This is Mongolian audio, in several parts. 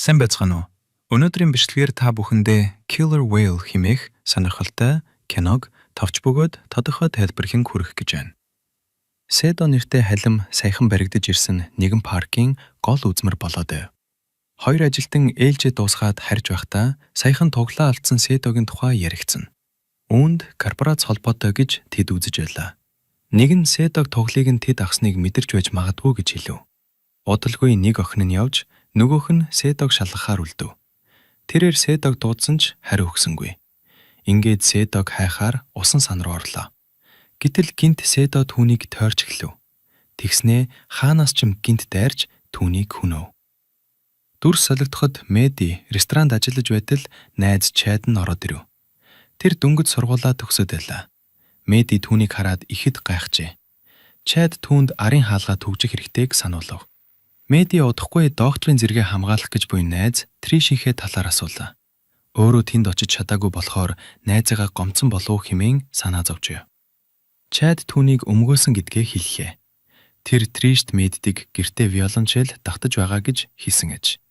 Сайн байцгаана уу? Өнөөдрийн бичлэгээр та бүхэндээ Killer Whale хэмээх сонирхолтой киног товч бөгөөд тодорхой тайлбарлан хүргэх гэж байна. Седо нэртэй халим саяхан баригдаж ирсэн нэгэн паркийн гол үзмэр болоод байв. Хоёр ажилтан ээлжээ дуусгаад харж байхдаа саяхан туглаа алдсан Седогийн тухай яригдсан. Үүнд корпорац холбоотой гэж тэд үзэж байлаа. Нэг нь Седог туглыг нь тэд авсныг мэдэрч байж магадгүй гэж хэлв. Удалгүй нэг охин нь явж, нөгөөх нь Седог шалгахаар үлдэв. Тэрээр Седог дуудсан ч хариу өгсөнгүй. Ингээд Седог хайхаар усан сан руу орлоо. Гэтэл гэнэт Седо түүнийг тойрч эхлэв. Тэгснээ хаанаас ч юм гэнэт дайрч түүнийг хөнөөв. Дүрс солигдоход Мэди ресторанд ажиллаж байтал найз Чад нь ороод ирэв. Тэр дөнгөж сургуулаа төгсөөд байлаа. Мэди түүнийг хараад ихэд гайхжээ. Чад түүнд арын хаалгаа түгжих хэрэгтэйг сануулав. Мэди удахгүй докторын зэргээ хамгаалах гэж буй найз Тришийнхээ талаар асуулаа. Өөрөө тэнд очиж чадаагүй болохоор найзыгаа гомдсон болов уу хэмээн санаа зовж. Чад түүнийг өмгөөлсөн гэдгээ хэллээ. Тэр Тришт Мэддэг гэртээ виолончель давтаж байгаа гэж хэлсэн аж.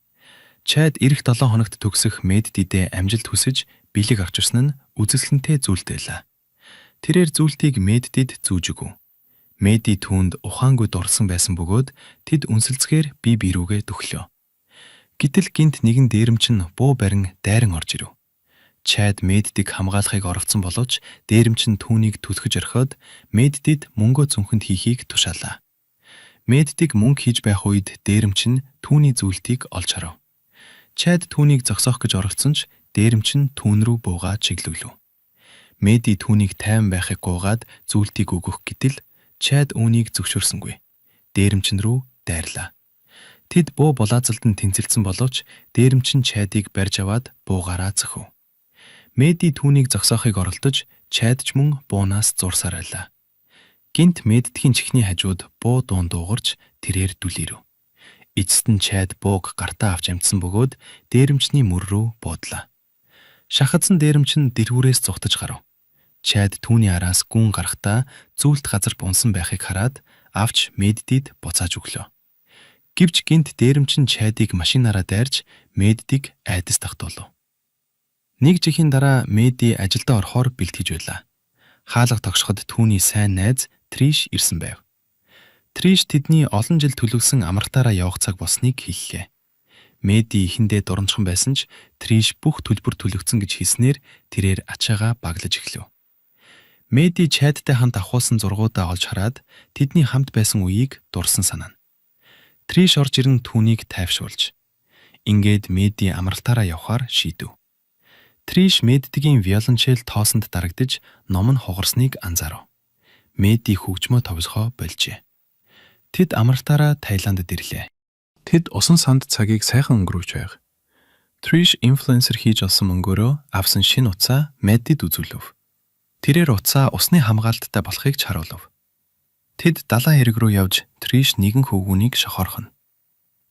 Чад ирэх 7 хоногт төгсөх Мэддидээ амжилт хүсэж бэлэг авчирсан нь үзэсгэлэнтэй зүйлтэй байлаа. Тэрээр зүйлтийг Мэддид зүүж өгөв. Мэди түүнд ухаангүй дурласан байсан бөгөөд тэд үнсэлцгээр бие бие рүүгээ дөхлөө. Гэтэл гэнэт нэгэн дээрэмчин буу барин дайран орж ирэв. Чад Мэддиг хамгаалахыг оролдсон боловч дээрэмчин түүнийг түлхэж орхиод Мэддид мөнгөө цүнхэнд хийхийг тушаалаа. Мэддиг мөнгө хийж байх үед дээрэмчин түүний зүйлтийг олж харав. Чад түүнийг зогсоох гэж оролдсон ч дээрэмчин түүн рүү буугаа чиглүүлв. Мэди түүнийг тайван байхыг гуйгаад зүйлтийг өгөх гэтэл Чад үүнийг зөвшөөрсөнгүй. Дээрэмчин рүү дайрлаа. Тэд буу булаацалдан тэнцэлдсэн боловч дээрэмчин Чадыг барьж аваад буугаараа цохив. Мэди түүнийг зогсоохыг оролдож Чад ч мөн буунаас зурсаар байлаа. Гэнэт Мэддгийн чихний хажууд буу дуун дуугарч тэрээр дүлийрэв. Эцэст нь Чад бууг гартаа авч амжсан бөгөөд дээрэмчний мөр рүү буудлаа. Шахадсан дээрэмчин дэлгүүрээс зугтаж гарав. Чад түүний араас гүн гарахдаа зүйлт газар унсан байхыг хараад авч Мэддид буцааж өглөө. Гэвч гэнэт дээрэмчин Чадыг машинаараа дайрч Мэддиг айдаст тогтоолов. Нэг жилийн дараа Мэди ажилдаа орохоор бэлтгэж байлаа. Хаалга тогшоход түүний сайн найз Триш ирсэн байв. Триш тэдний олон жил төлөвлөсөн амралтаараа явах цаг болсныг хэллээ. Мэди эхэндээ дурамжхан байсан ч Триш бүх төлбөр төлөгдсөн гэж хэлснээр тэрээр ачаагаа баглаж эхлэв. Мэди Чадтай хамт авахуулсан зургуудаа олж хараад тэдний хамт байсан үеийг дурсан санаана. Триш орж ирэн түүнийг тайвшруулж ингээд Мэди амралтаараа явахаар шийдэв. Триш Мэддигийн виолончель тоосонд дарагдаж ном нь хугарсныг анзаарав. Мэди хөгжмөө тоглохоо больжээ. Тэд амралтаараа Таиландд ирлээ. Тэд усан санд цагийг сайхан өнгөрөөж байв. Триш инфлюенсер хийж олсон мөнгөөрөө авсан шинэ утсаа Мэддид үзүүлэв. Тэрээр утсаа усны хамгаалттай болохыг ч харуулав. Тэд далайн эрэг рүү явж Триш нэгэн хөвгүүнийг шохоорхоно.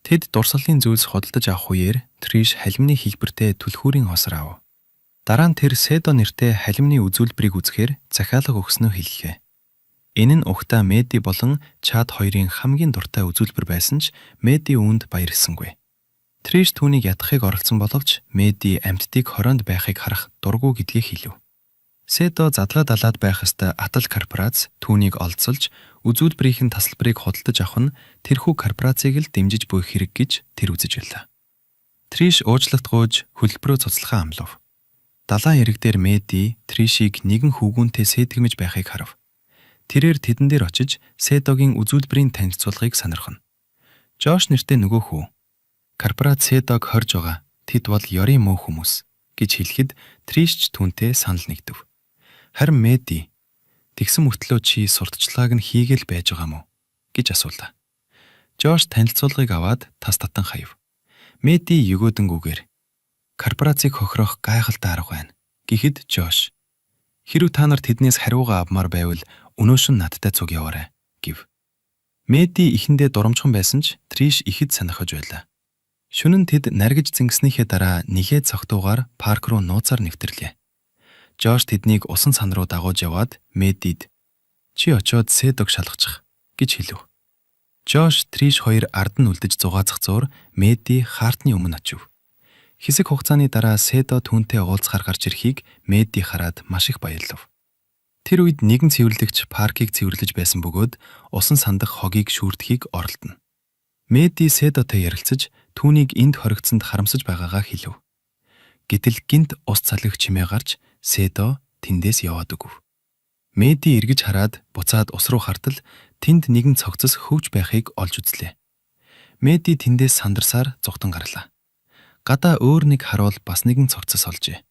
Тэд дурсгалын зүйлс худалдаж авах үеэр Триш халимны хэлбэртэй түлхүүрийн хосор авав. Дараа нь тэр Седо нэртэй халимны үзүүлбэрийг үзэхээр захиалга өгснөө хэллээ. Энэ нь угтаа Мэди болон Чад хоёрын хамгийн дуртай үзүүлбэр байсан ч Мэди үүнд баярлсангүй. Триш түүнийг ядахыг оролдсон боловч Мэди амьтдыг хороонд байхыг харах дургүй гэдгээ хэлэв. Седо задлаа далаад байх ёстой атал корпорац түүнийг олзолж үзүүлбэрийн тасалбарыг худалдаж авах нь тэрхүү корпорацийг л дэмжиж буй хэрэг гэж тэр үзэж байлаа. Триш уучлалт гуйж хөтөлбөрөө цуцлахаа амлав. Далайн эрэг дээр Мэди Тришийг нэгэн хөвгүүнтэй сээтгэмж байхыг харав. Тэрээр тэдэн дээр очиж Седогийн үзүүлбэрийн танилцуулгыг сонирхоно. Жош нэртэй нөгөө хүү корпорац Седог хорж байгаа. Тэд бол ёрын муу хүмүүс гэж хэлэхэд Триш ч түүнтэй санал нэгдэв. Харин Мэди тэгсэн мөртлөө чи сурталчилгааг нь хийгээл байж байгаа юм уу гэж асуулаа. Жош танилцуулгыг аваад тас татан хаяв. Мэди егөөдөнгүүгээр корпорацийг хохироох гайхалтай арга байна гэхэд Жош хэрв та нар тэднээс хариугаа авмаар байвал өнөөшин надтай цуг яваарай гэв. Мэди эхэндээ дурамжхан байсан ч Триш ихэд сонирхож байлаа. Шөнө нь тэд наргиж зингснийхээ дараа нэлээд цогтуугаар парк руу нууцаар нэвтрлээ. Жош тэднийг усан сан руу дагууж яваад Мэдид чи очиод Седог шалгачих гэж хэлэв. Жош, Триш хоёр ард нь үлдэж зугаацах зуур Мэдди Хартны өмнө очив. Хэсэг хугацааны дараа Седо түүнтэй уулзахаар гарч ирэхийг Мэдди хараад маш их баярлав. Тэр үед нэгэн цэвэрлэгч паркийг цэвэрлэж байсан бөгөөд усан сандах хогийг шүүрдэхийг оролдоно. Мэдди Седотой ярилцаж түүнийг энд хоригдсонд харамсаж байгаагаа хэлэв. Гэтэл гэнэт ус салхи чимээ гарч Седо тэндээс яваад өгөв. Мэдди эргэж хараад буцаад ус руу хартал тэнд нэгэн цогцос хөвж байхыг олж үзлээ. Мэдди тэндээс сандарсаар зугтан гарлаа. Гадаа өөр нэг харуул бас нэгэн цогцос олжээ.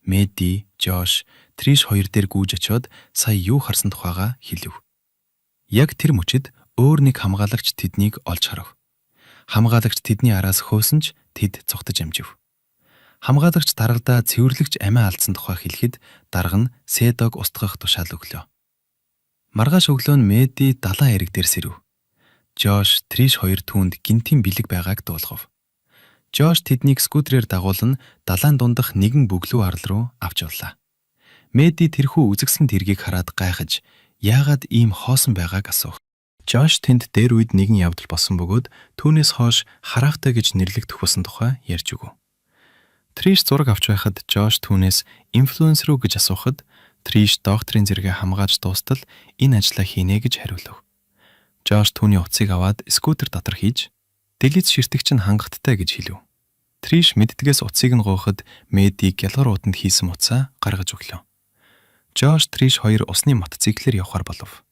Мэдди, Жош, Триш хоёр дээр гүйж очиод сая юу харсан тухайгаа хэлэв. Яг тэр мөчид өөр нэг хамгаалагч тэднийг олж харав. Хамгаалагч тэдний араас хөөсөн ч тэд зугтаж амжив. Хамгаалагч даргадаа цэвэрлэгч амиа алдсан тухай хэлэхэд дарга нь Седог устгах тушаал өглөө. Маргааш өглөө нь Мэдди далайн эрэг дээр сэрэв. Жош, Триш хоёр түүнд гэнэтийн бэлэг байгааг дуулгав. Жош тэднийг скутерээр дагуулан далайн дундах нэгэн бөглүү арал руу авч явлаа. Мэдди тэрхүү үзэсгэлэнт эргийг хараад гайхаж яагаад ийм хоосон байгааг асуув. Жош тэнд дээр үед нэгэн явдал болсон бөгөөд түүнээс хойш хараавтай гэж нэрлэгдэх болсон тухай ярьж өгөв. Триш зураг авч байхад Жош түүнээс инфлюенсер үү гэж асуухад Триш докторын зэргээ хамгааж дуустал энэ ажлаа хийнэ гэж хариулав. Жош түүний утсыг аваад скутер дотор хийж дэлиц ширтэгч нь хангалттай гэж хэлэв. Триш мэддгээс утсыг нь гуйхад Мэдди гялгар уутанд хийсэн утсаа гаргаж өглөө. Жош, Триш хоёр усны мотоциклээр явахаар болов.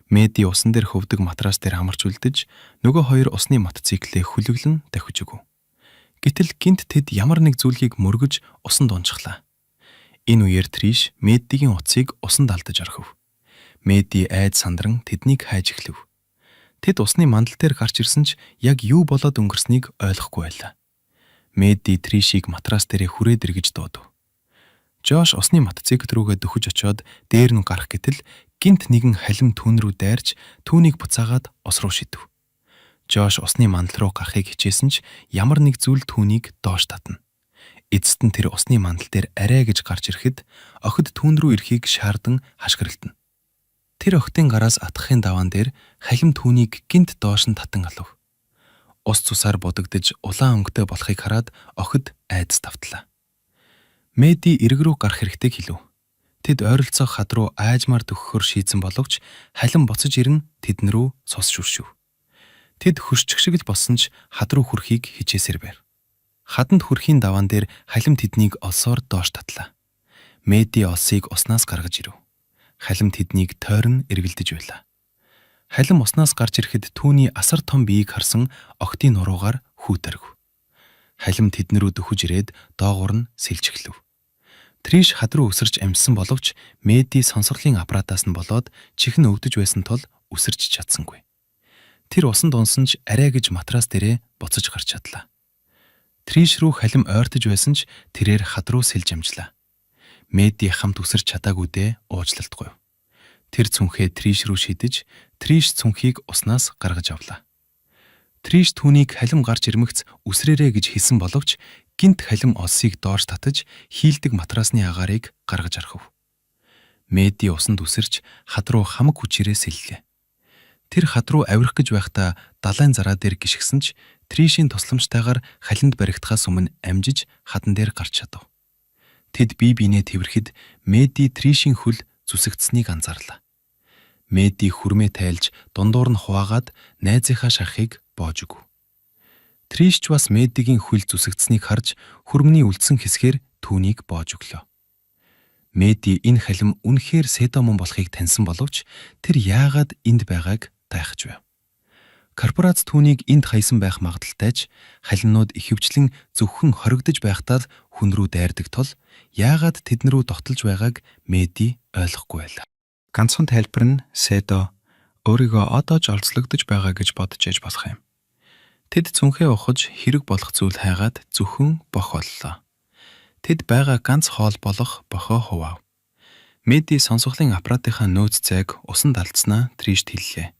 Мэдди усан дээр хөвдөг матрас дээр амарч үлдэж нөгөө хоёр усны мотоциклээ хөлөглөн давхиж өгөв. Гэтэл гэнэт тэд ямар нэг зүйлийг мөргөж усанд унчихлаа. Энэ үеэр Триш Мэддигийн утсыг усанд алдаж орхив. Мэдди айд сандран тэднийг хайж эхлэв. Тэд усны мандал дээр гарч ирсэн ч яг юу болоод өнгөрснийг ойлгохгүй байлаа. Мэдди Тришийг матрас дээрээ хүрээд ир гэж дуудав. Жош усны мотоцикл рүүгээ дөхөж очиод дээр нь гарах гэтэл гэнэт нэгэн халим түүн рүү дайрч түүнийг буцаагаад ус руу шидэв. Жош усны мандал руу гарахыг хичээсэн ч ямар нэг зүйл түүнийг доош татна. Эцэст нь тэр усны мандал дээр арай гэж гарч ирэхэд охид түүн рүү ирэхийг шаардан хашгиралдана. Тэр охидын гараас атгахын даваан дээр халим түүнийг гэнэт доош нь татан алав. Ус цусаар будагдаж улаан өнгөтэй болохыг хараад охид айдас тавтлаа. Мэдди эрэг рүү гарах хэрэгтэйг хэлэв. Тэд ойролцоох хад руу аажмаар дөхөхөөр шийдсэн боловч халим буцаж ирэн тэдэн рүү цус шүршив. Тэд хөрчих шиг л болсон ч хад руу хүрэхийг хичээсээр байв. Хаданд хүрэхийн даваан дээр халим тэднийг олсоор доош татлаа. Мэдди олсыг уснаас гаргаж ирэв. Халим тэднийг тойрон эргэлдэж байлаа. Халим уснаас гарч ирэхэд түүний асар том биеийг харсан охидын нуруугаар хүү тархив. Халим тэдэн рүү дөхөж ирээд доогуур нь сэлж эхлэв. Триш хад руу өсөрч амжсан боловч Мэдди сонсголын аппаратаас нь болоод чих нь өвдөж байсан тул өсөрч чадсангүй. Тэр усанд унсан ч арай гэж матрас дээрээ буцаж гарч чадлаа. Триш рүү халим ойртож байсан ч тэрээр хад руу сэлж амжлаа. Мэдди хамт өсөрч чадаагүйдээ уучлалт гуйв. Тэр цүнхээ Триш рүү шидэж, Триш цүнхийг уснаас гаргаж авлаа. Триш түүнийг халим гарч ирмэгц үсрээрэй гэж хэлсэн боловч гэнэт халим олсыг доош татаж хийлдэг матрасны агаарыг гаргаж орхив. Мэдди усанд үсэрч хад руу хамаг хүчээрээ сэллээ. Тэр хад руу авирах гэж байхдаа далайн зараа дээр гишгэсэн ч Тришийн тусламжтайгаар халинд баригдахаас өмнө амжиж хадан дээр гарч чадав. Тэд бие биенээ тэврэхэд Мэдди Тришийн хөл зүсэгдсэнийг анзаарлаа. Мэдди хүрмээ тайлж дундуур нь хуваагаад найзынхаа шарахыг боож өгөв. Триш ч бас Мэддигийн хөл зүсэгдсэнийг харж хүрмний үлдсэн хэсгээр түүнийг боож өглөө. Мэдди энэ халим үнэхээр Седомон болохыг таньсан боловч тэр яагаад энд байгааг тайхаж байв. Корпорац түүнийг энд хаясан байх магадлалтай ч халимнууд ихэвчлэн зөвхөн хоригдож байхдаа л хүн рүү дайрдаг тул яагаад тэдэн рүү довтолж байгааг Мэдди ойлгохгүй байлаа. Ганцхан тайлбар нь Седо өөрийгөө одоо ч олзлогдож байгаа гэж бодож ээж болох юм. Тэд цүнхээ ухаж хэрэг болох зүйл хайгаад зөвхөн бох боллоо. Тэд байгаа ганц хоол болох бохоо хуваав. Мэдди сонсголын аппаратынхаа нөөц зайг усанд алдсанаа Тришт хэллээ.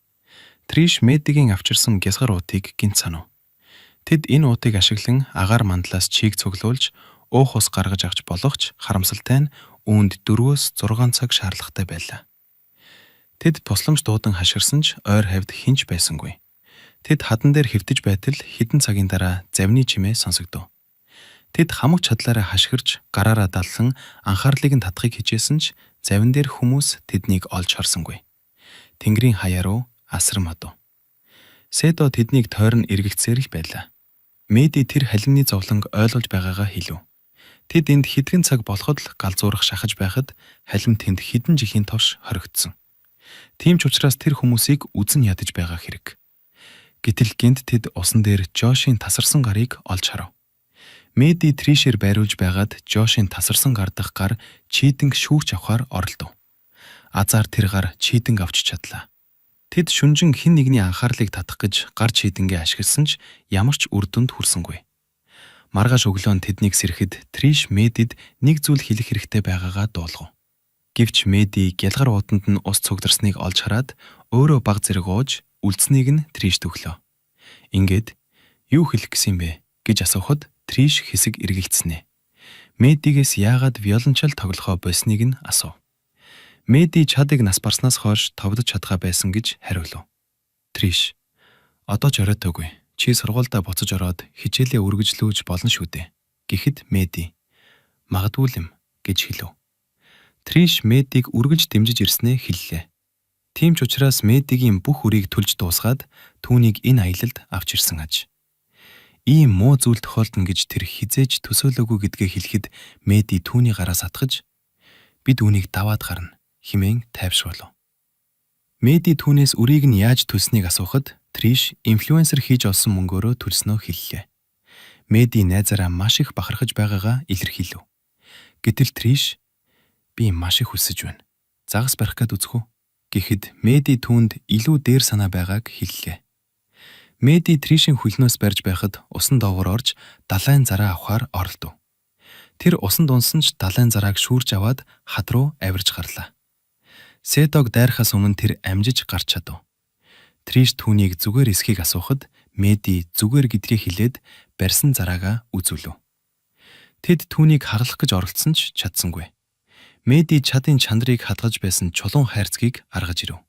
Триш Мэддигийн авчирсан гялгар уутыг гэнэт санав. Тэд энэ уутыг ашиглан агаар мандлаас чийг цуглуулж уух ус гаргаж авч болох ч харамсалтай нь үүнд 4-6 цаг шаардлагатай байлаа. Тэд тусламж дуудан хашгирсан ч ойр хавьд хэн ч байсангүй. Тэд хадан дээр хэвтэж байтал хэдэн цагийн дараа завны чимээ сонсогдов. Тэд хамаг чадлаараа хашгирч гараараа даллан анхаарлыг нь татахыг хичээсэн ч завин дээр хүмүүс тэднийг олж харсангүй. Тэнгэрийн хаяа руу асран модов. Сэдо тэднийг тойрон эргэлцээр л байлаа. Мэди тэр халимны зовлонг ойлгож байгаагаа хэлв. Тэд энд хэдхэн цаг болоход л галзуурах шахаж байхад халим тэнд хэдэн жилийн турш хоригдсон. Тийм ч учраас тэр хүмүүсийг үзэн ядаж байгаа хэрэг. Гэтэл гэнэт тэд усан дээр Жошийн тасарсан гарыг олж харав. Мэди Тришээр байруулж байгаад Жошийн тасарсан гар дахь гар чийдэнг шүүгч авахар оролдов. Азаар тэр гар чийдэнг авч чадлаа. Тэд шүнжин хэн нэгний анхаарлыг татах гэж гар чийдэнгээ ашигласан ч ямар ч үр дүнд хүрсэнгүй. Маргааш өглөө нь тэднийг сэрэхэд Триш Мэдид нэг зүйл хэлэх хэрэгтэй байгаагаа дуулгав. Гэвч Мэди гялгар ууданд нь ус цугларсныг олж хараад өөрөө баг зэрэг ууж үлдсэнийг нь Тришд өглөө. Ингээд юу хэлэх гэсэн юм бэ гэж асуухад Триш хэсэг эргэлзсэн. Мэдигээс яагаад виолончел тоглохоо больсныг нь асуув. Мэди Чадыг нас барснаас хойш тоглож чадхаа байсан гэж хариулв. Триш одоо ч оройтоогүй. Чи сургуульдаа буцаж ороод хичээлээ үргэлжлүүлж болно шүү дээ. Гэхэд Мэди магадгүй л юм гэж хэлв. Триш Мэдиг үргэлж дэмжиж ирснээ хэллээ. Тийм ч учраас Мэдигийн бүх үрийг төлж дуусгаад түүнийг энэ аялалд авч ирсэн аж. Ийм муу зүйл тохиолдоно гэж тэр хэзээ ч төсөөлөөгүй гэдгээ хэлэхэд Мэди түүний гараас атгаж бид үүнийг даваад гарна хэмээн тайвшруулав. Мэди түүнээс үрийг нь яаж төлснийг асуухад Триш инфлюенсер хийж олсон мөнгөөрөө төлснөө хэллээ. Мэди найзаараа маш их бахархаж байгаагаа илэрхийлв. Гэтэл Триш би маш их өлсөж байна. Загас барих гээд үзэх үү? Гэхэд Мэди түүнд илүү дээр санаа байгааг хэллээ. Мэди Тришийн хөлнөөс барьж байхад усан доогуур орж далайн зараа авахар оролдов. Тэр усанд унсан ч далайн зарааг шүүрж аваад хад руу авирж гарлаа. Сэдог дайрахаас өмнө тэр амжиж гарч чадав. Триш түүнийг зүгээр эсэхийг асуухад Мэди зүгээр гэдгийг хэлээд барьсан зараагаа үзүүлв. Тэд түүнийг хагалах гэж оролдсон ч чадсангүй. Мэди Чадын чанарыг хадгалж байсан чулуун хайрцгийг аргаж ирэв.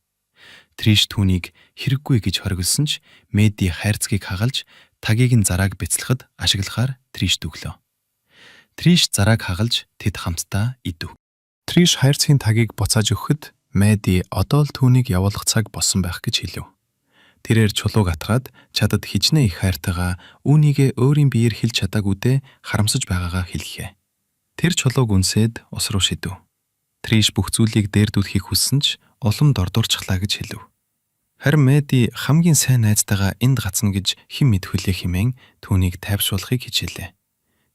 Триш түүнийг хэрэггүй гэж хориглосон ч Мэди хайрцгийг хагалж тагийг нь зарааг бяцлахад ашиглахаар Тришд өглөө. Триш зарааг хагалж тэд хамтдаа идэв. Триш хайрцгийн тагийг буцааж өгөхөд Мэди одоо л түүнийг явуулах цаг болсон байх гэж хэлв. Тэрээр чулууг атгаад Чадад хичнээн их хайртайгаа үүнийгээ өөрийн биеэр хэлж чадаагүйдээ харамсаж байгаагаа хэллээ. Тэр чулууг үнсээд ус руу шидэв. Триш бүх зүйлийг дээрдүүлэхийг хүссэн ч улам дордуурчихлаа гэж хэлв. Харин Мэди хамгийн сайн найзтайгаа энд гацна гэж хэн мэдэх билээ хэмээн түүнийг тайвшруулахыг хичээлээ.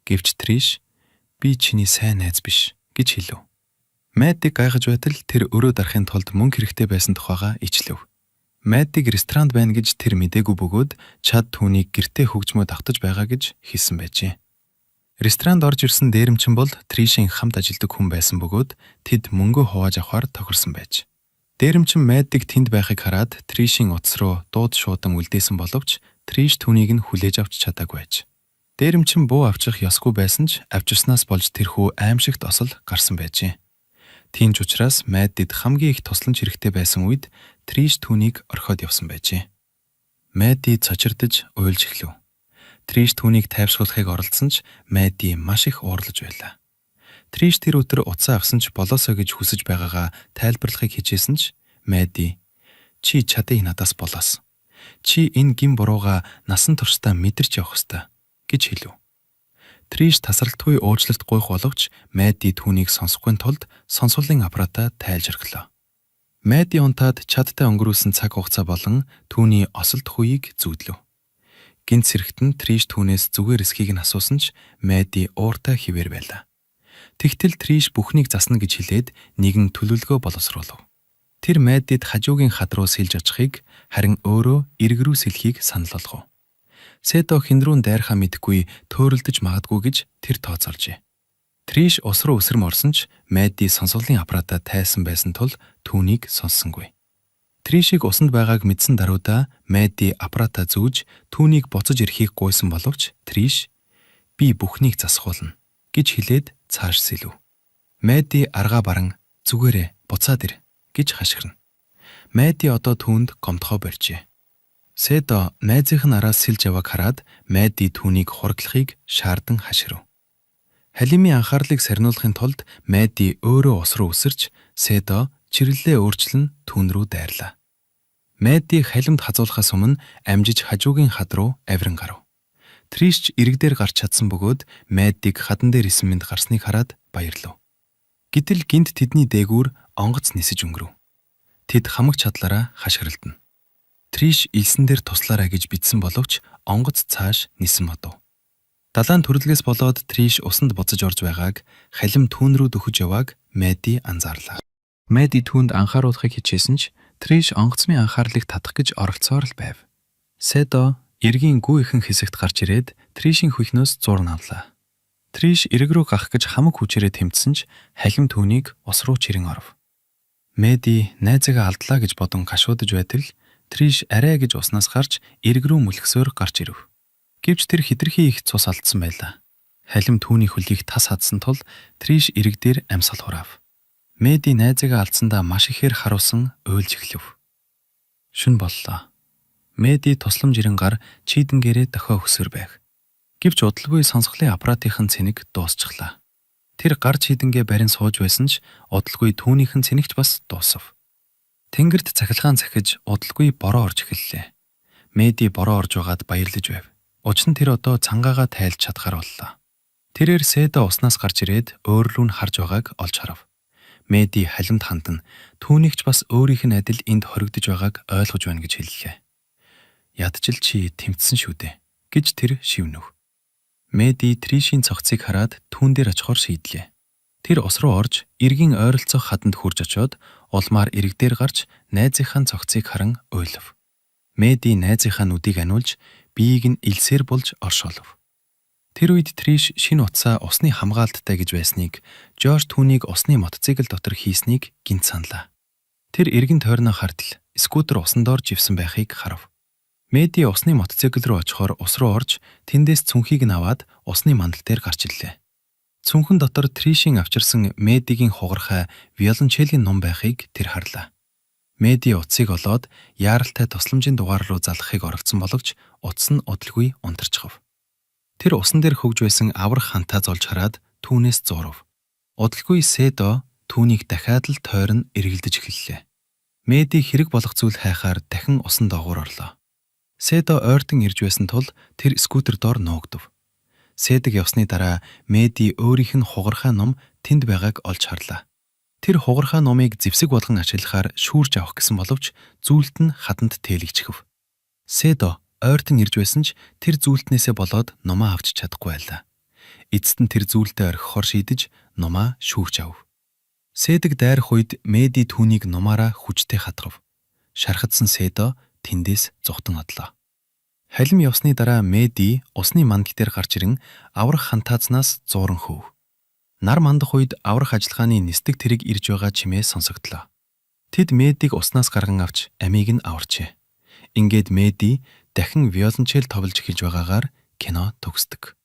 Гэвч Триш би чиний сайн найз биш гэж хэлв. Мэдиг гайхаж байтал тэр өрөө дарахын тулд мөнгө хэрэгтэй байсан тухайгаа ичлэв. Мэдиг ресторанд байна гэж тэр мдээгүй бөгөөд Чад түүнийг гэртээ хөгжмөө давтаж байгаа гэж хэлсэн байжээ. Ресторанд орж ирсэн дээрэмчин бол Тришийн хамт ажилладаг хүн байсан бөгөөд тэд мөнгөө хувааж авахар тохирсон байж. Дээрэмчин Мэдиг тэнд байхыг хараад Тришийн утас руу дууд шуудан үлдээсэн боловч Триш түүнийг нь хүлээж авч чадаагүй байж. Дээрэмчин буу авчих ёсгүй байсан ч авчирснаас болж тэрхүү аимшигт осол гарсан байжээ. Тийм ч учраас Мэдид хамгийн их тусламж хэрэгтэй байсан үед Триш түүнийг орхиод явсан байжээ. Мэдди цочирдож уйлж эхлэв. Триш түүнийг тайвшруулахыг оролдсон ч Мэдди маш их уурлаж байлаа. Триш тэр өдөр утсаа авсан ч болоосой гэж хүсэж байгаагаа тайлбарлахыг хичээсэн ч Мэдди чи Чадыг надаас болоос. Чи энэ гэм буруугаа насан туршдаа мэдэрч явах ёстой гэж хэлв. Триш тасралтгүй уучлалт гуйх боловч Мэдди түүнийг сонсохгүй тулд сонсуулын аппаратаа тайлж орхилоо. Мэдди унтаад Чадтай өнгөрүүлсэн цаг хугацаа болон түүний осолдох үеийг зүүдлэв. Гэнэт сэрэхэд нь Триш түүнээс зүгээр эсэхийг нь асуусан ч Мэдди ууртай хэвээр байлаа. Тэгтэл Триш бүхнийг засна гэж хэлээд нэгэн төлөвлөгөө боловсруулав. Тэр Мэддид хажуугийн хад руу сэлж очихыг харин өөрөө эрг рүү сэлэхийг санал болгов. Сэдо хэн рүү дайрахаа мэдэхгүй төөрөлдөж магадгүй гэж тэр тооцоолжээ. Триш ус руу өсөрм орсон ч Мэдди сонсголын аппаратаа тайсан байсан тул түүнийг сонссонгүй. Тришийг усанд байгааг мэдсэн даруйдаа Мэдди аппаратаа зүүж түүнийг буцаж ирэхийг гуйсан боловч Триш би бүхнийг засах болно гэж хэлээд цааш сэлв. Мэдди аргаа баран зүгээрээ буцаад ир гэж хашгирна. Мэдди одоо түүнд гомдохоо больжээ. Сэдо найзынх нь араас сэлж явааг хараад Мэдди түүнийг хураглахыг шаардан хашгирав. Халимын анхаарлыг сарниулахын тулд Мэдди өөрөө ус руу үсэрч Сэдо чиглэлээ өөрчлөн түүн рүү дайрлаа. Мэдди халимд хазуулахаас өмнө амжиж хажуугийн хад руу авиран гарав. Триш ч эрэг дээр гарч чадсан бөгөөд Мэддиг хадан дээр эсэн мэнд гарсныг хараад баярлав. Гэтэл гэнэт тэдний дээгүүр онгоц нисэж өнгөрөв. Тэд хамаг чадлаараа хашгиралдана. Триш элсэн дээр туслаарай гэж бичсэн боловч онгоц цааш нисэн модов. Далайн түрэлгээс болоод Триш усанд буцаж орж байгааг, халим түүн рүү дөхөж явааг Мэдди анзаарлаа. Мэдди түүнд анхааруулахыг хичээсэн ч Триш онгоцны анхаарлыг татах гэж оролдсоор л байв. Сэдо эргийн гүн ихэнх хэсэгт гарч ирээд Тришийн хөхнөөс зууран авлаа. Триш эрэг рүү гарах гэж хамаг хүчээрээ тэмцсэн ч халим түүнийг ус руу чирэн оров. Мэдди найзаагаа алдлаа гэж бодон гашуудаж байтал Триш арай гэж уснаас гарч эрэг рүү мөлхсөөр гарч ирэв. Гэвч тэр хэтэрхий их цус алдсан байлаа. Халим түүний хөлийг тас хадсан тул Триш эрэг дээр амьсгал хураав. Мэдди найзаагаа алдсандаа маш ихээр харуулсан уйлж эхлэв. Шөнө боллоо. Мэдди тусламж ирэн гар чийдэнгээрээ дохио өгсөөр байв. Гэвч удалгүй сонсголын аппаратынхын цэнэг дуусчихлаа. Тэр гар чийдэнгээ барин сууж байсан ч удалгүй түүнийх нь цэнэг ч бас дуусав. Тэнгэрт цахилгаан цахиж удалгүй бороо орж эхэллээ. Мэдди бороо орж байгаад баярлаж байв. Учир нь тэр одоо цангаагаа тайлж чадахаар боллоо. Тэрээр Сэдо уснаас гарч ирээд өөр рүү нь харж байгааг олж харав. Мэдди халимд хандан түүнийг ч бас өөрийнх нь адил энд хоригдож байгааг ойлгож байна гэж хэллээ. Ядчил чи тэмцсэн шүү дээ гэж тэр шивнэв. Мэдди Тришийн цогцыг хараад түүн дээр очихоор шийдлээ. Тэр ус руу орж эргийн ойролцоох хаданд хүрж очоод улмаар эрэг дээр гарч найзынхаа цогцыг харан уйлав. Мэдди найзынхаа нүдийг аниулж биеийг нь элсээр булж оршоолов. Тэр үед Триш шинэ утсаа усны хамгаалттай гэж байсныг, Жош түүнийг усны мотоцикл дотор хийснийг гэнэт саналаа. Тэр эргэн тойрноо хартал скутер усан доор живсэн байхыг харав. Мэдди усны мотоцикл руу очихоор ус руу орж тэндээс цүнхийг нь аваад усны мандал дээр гарч ирлээ. Цүнхэн дотор Тришийн авчирсан Мэдигийн хугархай виолончелийн ном байхыг тэр харлаа. Мэдди утсыг олоод яаралтай тусламжийн дугаар руу залгахыг оролдсон боловч утас нь удалгүй унтарчихав. Тэр усан дээр хөгж байсан аварга хантаа золж хараад түүнээс зуурав. Удалгүй Сэдо түүнийг дахиад л тойрон эргэлдэж эхэллээ. Мэдди хэрэг болох зүйл хайхаар дахин усан доогуур орлоо. Сэдо ойртон ирж байсан тул тэр скутер доор нуугдав. Сэдэг явсны дараа Мэдди өөрийнх нь хугархай ном тэнд байгааг олж харлаа. Тэр хугархай номыг зэвсэг болгон ашиглахаар шүүрч авах гэсэн боловч зүйлт нь хаданд тээлэгдэв. Сэдо ойртон ирж байсан ч тэр зүйлтнээсээ болоод номоо авч чадахгүй байлаа. Эцэст нь тэр зүйлдээ орхихоор шийдэж номоо шүүрч авав. Сэдэг дайрах үед Мэдди түүнийг нумаараа хүчтэй хатгав. Шархадсан Сэдо тэндээс зугтан одлоо. Халим явсны дараа Мэдди усны мандал дээр гарч ирэн аварга хантаазнаас зууран хөөв. Нар мандах үед аврах ажиллагааны нисдэг тэрэг ирж байгаа чимээ сонсогдлоо. Тэд Мэддиг уснаас гарган авч амийг нь аварчээ. Ингээд Мэдди дахин виолончель тоглож эхэлж байгаагаар кино төгсдөг.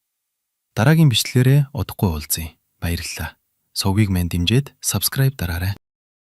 Дараагийн бичлэгээрээ удахгүй уулзъя. Баярлалаа. Сувгийг маань дэмжиж subscribe дараарай.